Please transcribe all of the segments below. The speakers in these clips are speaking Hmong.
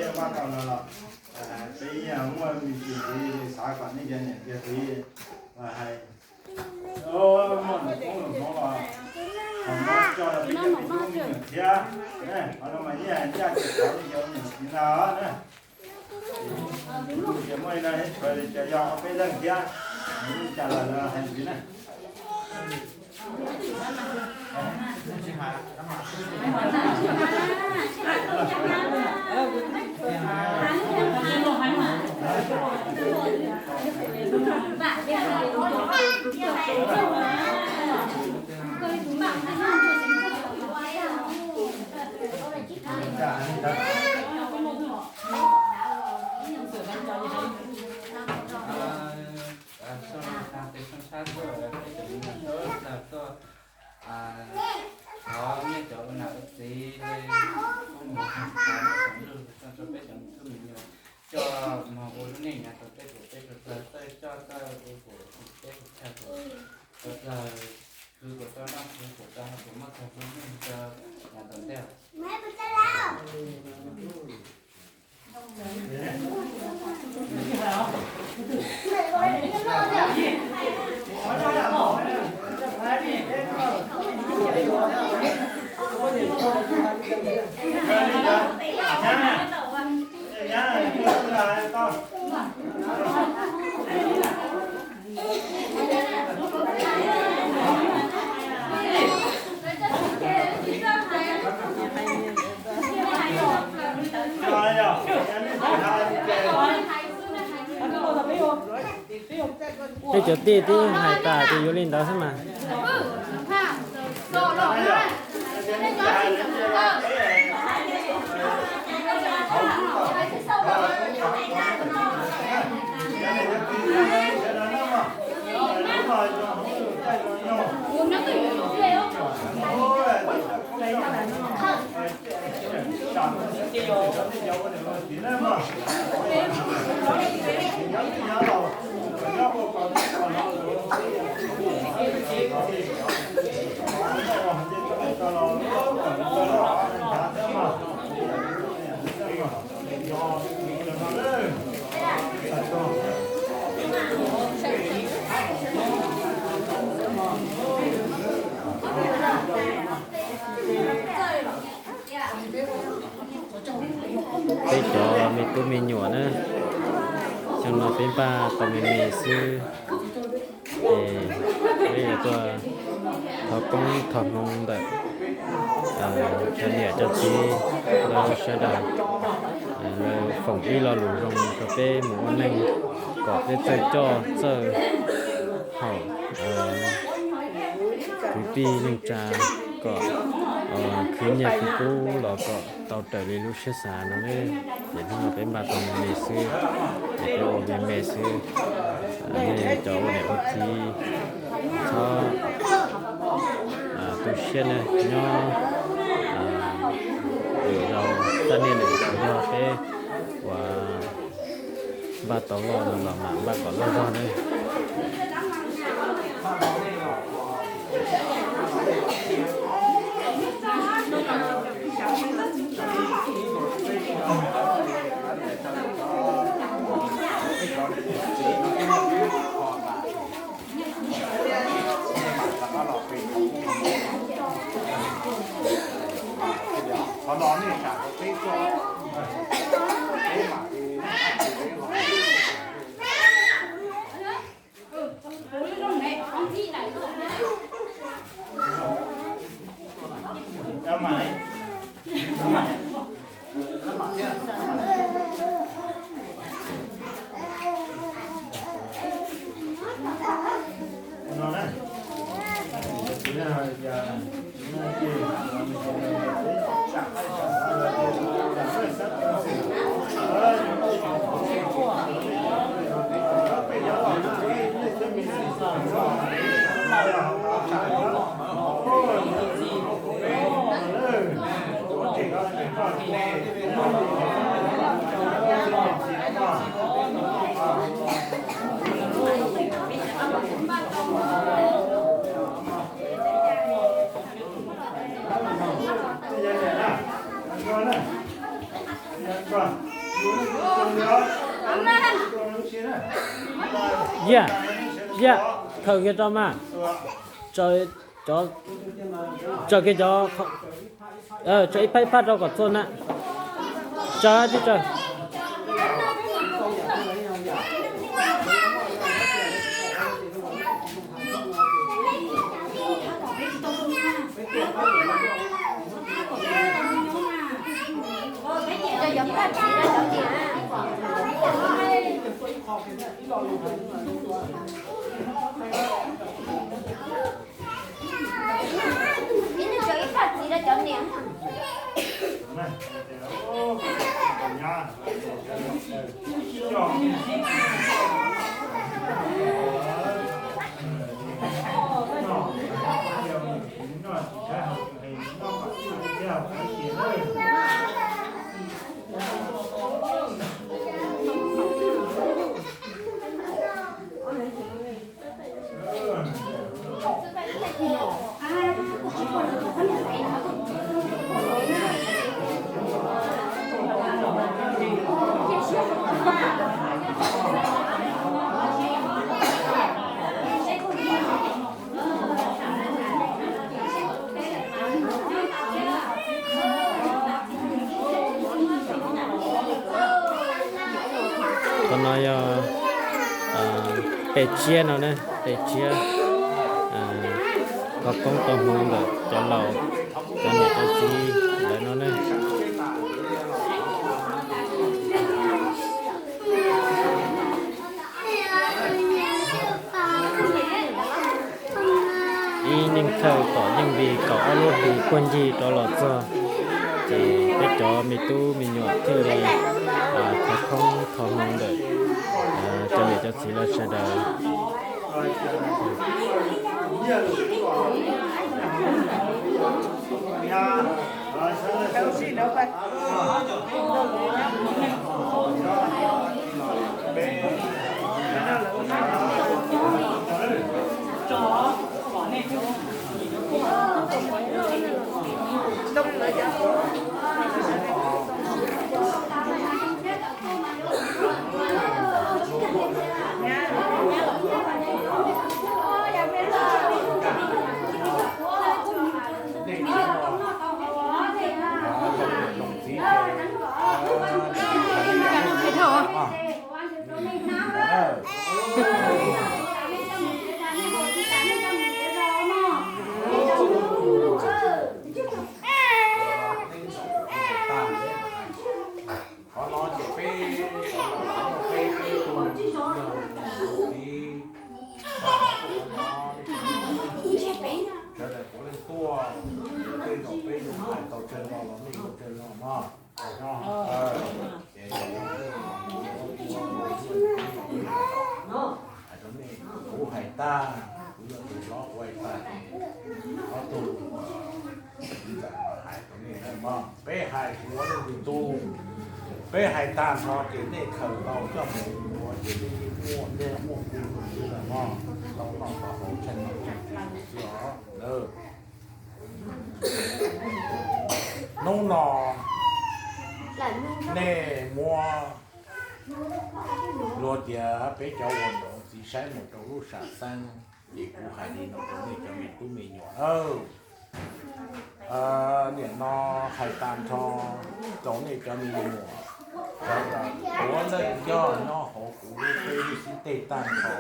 Peb pab tau no los, peb yeej muaj me ntsis tiv li xav kom nej cov niam cov txiv los hais, muaj lus koob lus hmoov los ho muab coj rau peb cov me tub me nyuam thiab. Qhov no mas yeej hais ncaj tias xav li cov niam txiv no na. Ces muaj li no thiab, tshuav li cov yog ob peb leej thiab, nws li cas los lawv hais ntxiv na. Xyoo no tag peb xyoo tshab tuaj, peb cov me nyuam tuaj txog tuaj, thov nej cov ua niam ua txiv li, pub mov, pub noj rau peb cov me tub me nyuam, coj mov ua lub neej nyav rau peb, peb txawj txawj coj txawj ua kom peb txhia txawj khwv kom tau noj, khwv kom tau haus, kom muaj txoj hmoo nyob rau yav tom ntej. Peb cov tij twb hais tas tias yuav li ntawd xwb mas. Peb cov me tub me nyuam na, xyoo no peb npaj tau me me xwb, es peb yuav tuaj thov koob thov hmoov ntawm cov niam cov txiv lawv sawv daws, lawv foom ib lo lus zoo rau peb mus ua neej, kom peb txawj coj txawj haum, kwv tij neej tsa, kom khwv nyiaj khwv kub los kom tau raws li lub siab xav no ne. Ces hnub no peb npaj tau me me xwb, ces peb ua me me xwb. Nej cov ua niam ua txiv txhob tu siab na, nyob lwm zaus, txaj niaj lwm zaus yog peb uas npaj tau loj no los mam npaj kom loj zog ne. Yaj, yaj, khaws kiag rau mas. Tsaws, cov, tsaws kiag cov, tsaws ib phab ib phab rau kom txhua na. Tsaws, tsis tsaws. Qhov no yog pem tsiab no ne, pem tsiab, koj poob tau hmoov ntawm cov laus, cov niam cov txiv lawv no ne. Ib neej thawj tom yeej vim kaum ob lub hlis puag ncig rov los txog, ces peb cov me tub me nyuam thiaj li thov khoob thov hmoov ntawm cov niam cov txiv lawv sawv daws. Qhov no ces peb, peb tug yog tus txiv, sawv daws puav leej tuaj, tej zaum peb yuav hais tau tsawg lo los nej yuav tsawg lo mog. Hais rau nej, kuv hais tag, kuv yog tus hlob kuv hais tag, ob tug hais rau nej mog. Peb hais kuv ua leej twg tug, peb hais tag nrho ces nej khaws tau coj mus yuav ces nej yeej muaj nyiaj muaj kub xwb mog, tau noj tau haus tshaj no xwb os. Hnub no nej muab luag tias peb cov ua niam ua txiv saib mus rau lub sam xeeb, ces kuv hais li no rau nej cov me tub me nyuam nawb. Nim no hais tag nrho rau nej cov me nyuam, puav leej yog nyob hauv kuv lub peb lub xib teg tag nrho.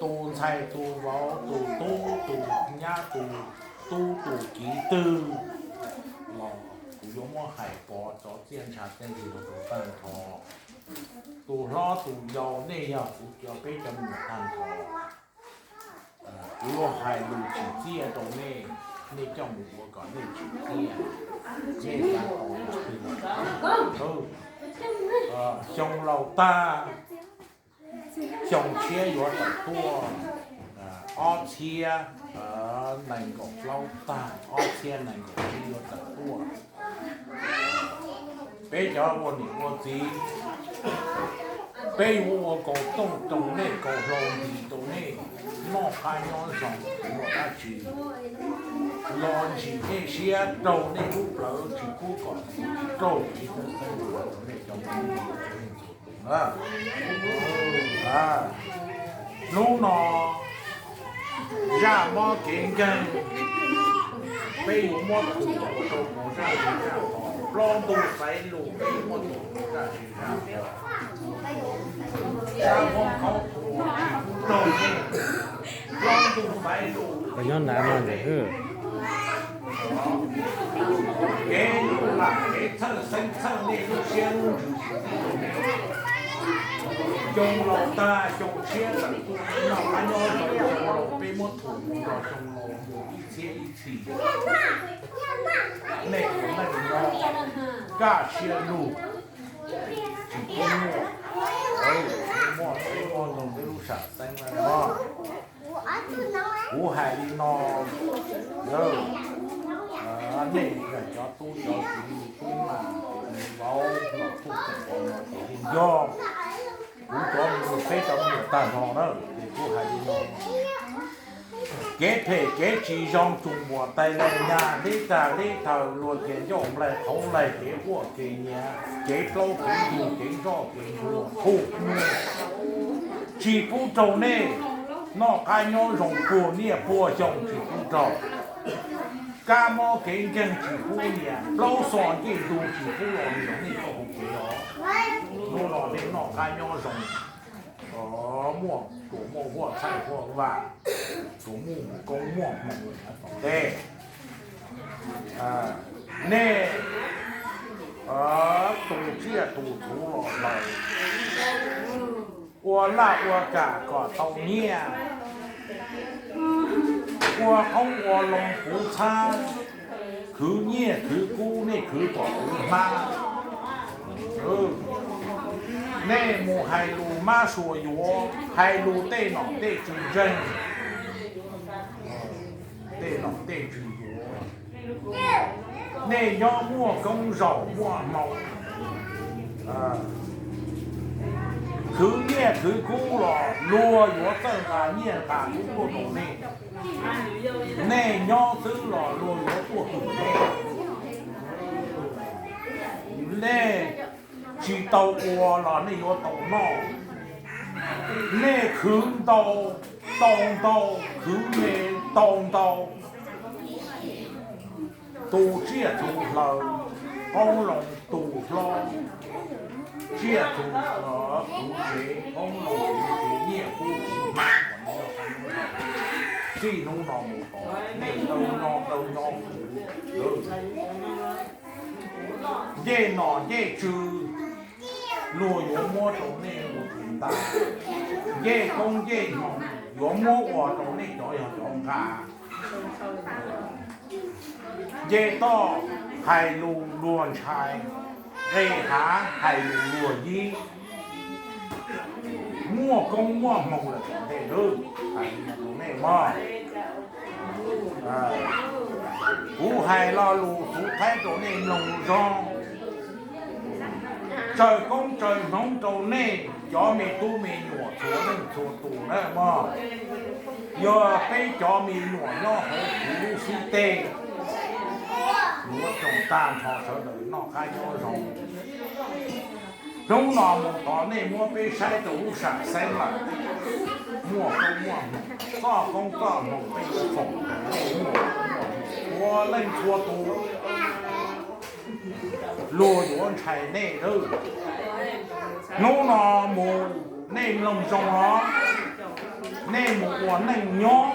Tus ntxhais tus vauv, tus tub tus nyab, tus tub tus kiv twg los kuv yuav muab hais pov txog txiaj ntsha tej ntawd rau tag nrho. Tus hlob tus yau nej yog kuv cov peb cov me nyuam tag nrho. Kuv yuav hais lus tsim txiaj rau nej, nej coj mus ua kom nej tsim txiaj, nej xav tau tus twg los tau. Xyoo laus tag, xyoo tshiab yuav tawm tuaj, ob txhiab nees nkaum plaub tag, ob txhiab nees nkaum tsib yuav tawm tuaj. Peb cov ua niam ua txiv, Peb yuav ua kaus tooj rau nej, kaus hlau nti rau nej, noj qab nyob zoo, ua dab tsi los ntsim nej siab, raug nej lub plawv tsis pub kom raug tsis txeeb rau nej cov. Hnub no zaj mob kev nkeeg, peb yuav muab thum rau mus zaj zej zaj tod. Plaub ntug xaiv lus, peb yuav muab thum mus zaj zej zaj tod. Zaj mob khaub thuas tsis pub raug nej, plaub ntug xaiv lus. Nyob nav no ntawm hwj. Kev lus lam kev txhawj xeeb txhawj nej lub siab lub ntsws. Xyoo laus tag xyoo tshiab tawm tuaj, noj qab nyob zoo, xyoo laus peb muab thum mus nrog xyoo laus mus ib txhiab ib txhis. Nej ua neej no kaj siab lug, tsis pub muaj, muaj peb muaj rau peb lub sam xeeb no. Kuv hais li no, nej yog cov tub cov kiv, tub mas vauv los tuaj txog qhov no ces yog kuv cov me nyuam, peb cov me nyuam tag nrho na, ces kuv hais li no. Kev phem kev tsis zoo tsuas npuam tais laig nyag hleb tag hleb thaw, luag kev ncauj nplaig qhauv laig, kev quaj kev nyiav, kev plaub kev ntug, kev ntsoj kev ntsuag, phuj nyuj, tsis pub raug nej noj qab nyob zoo, puag niaj puag xyoo tsis pub raug. Kab mob kev nkeeg tsis pub nias, plaub xo ncej ntug tsis pub los nias nej txoj hauv kev os. Hnub no nej noj qab nyob zoo, muaj, tsuas muaj huaj txhaij huaj vaj, tsuas muaj koob muaj hmoov tom ntej. Nej tus tsiaj tus txhuv los hlaws, ua laj ua kam kom tau nyiaj, ua qoob ua loo puv txhab, khwv nyiaj khwv kub nej khwv kom puv hmab. Nej mus hais lus mab suav yuav, hais lus tej nom tej tswv ntseeg, tej nom tej tswv yuav. Nej nyob muaj koob zaum muaj hmoo, khwv nyiaj khwv kub los luag yuav txawj nqa nyiaj nqa kub tuaj rau nej. Nej nyob xwb los luag yuav tuaj hwm nej. Nej tsis tau ua los nej yuav tau noj. Nej khwv ntau, tau ntau, khwv me, tau ntau. Tus tsiaj txhu hlaws, qoob loo tus hlob, tsiaj txhu hlaws kuv tsev, qoob loo kuv tsev, nyiaj kub kuv hmab. Txij hnub no mus tod nej tau nyob tau nyob kuv. Ncej nom ncej tswv luag yuav muab rau nej ua tus ntaj, ncej koob ncej hmoov yuav muab ua rau nej cov yog cov nqa. Nce toj hais lus luag ntshai, nqe hav hais lus luag yib, muaj koob muaj hmoov lawm tom ntej lawm, hais li no rau nej mog. Kuv hais lo lus xuv thaib rau nej mloog zoo, tsaws koob tsaws hmoov rau nej cov me tub me nyuam txhua leej txhua tus na mog. Yog peb cov me nyuam nyob hauv kuv lub xib teg, yuav tsoom tag nrho sawv daws noj qab nyob zoo. Hnub no mus tod nej muab peb saib rau lub sam xeeb lawm, muaj koob muaj hmoov, txoj koob txoj hmoov peb yuav foom rau nej muaj, txhua leej txhua tus. Luag yuav ntshai nej lawm. Hnub no mus nej mloog zoo os, nej mus ua neej nyob,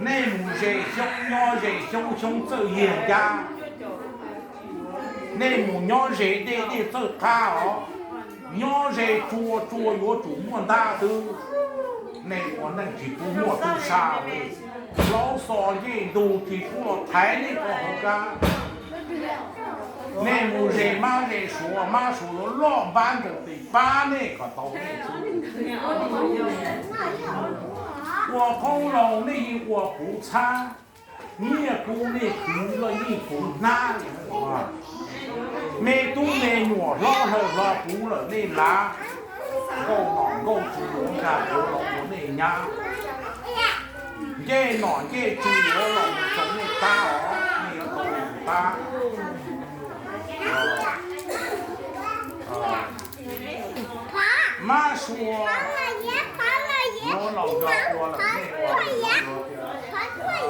nej mus ze xyoob nyob ze xyoob, xyoob txawj yiag ncab. Nej mus nyob ze dej, dej txawj qab os. Nyob ze tsua, tsua yuav tsum muaj ntab xwb. Nej ua neej tsis pub muaj tub sab li. Plaub xo ncej ntug tsis pub los thaiv nej cov hauv kab. Nej mus ze mab ze suav, mab suav yuav loj npab nkaus tes pab nej kom tau nej xwb. Ua qoob loo nej yeej ua puv txhab, nyiaj kub nej khwv loj yeej puv hnab. Me tub me Nyuam hlob hawm hlo puv lawm nej lav, nkauj nom nkauj tswv yuav nkag puav los ua nej nyab, ncej nom ncej tswv yuav los mus txoov nej qab os, nej yuav tau mus qab. Mab sua yuav los nkag puav lawm nej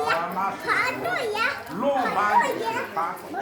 ua, mab sua, luaj mab ntsis pab kom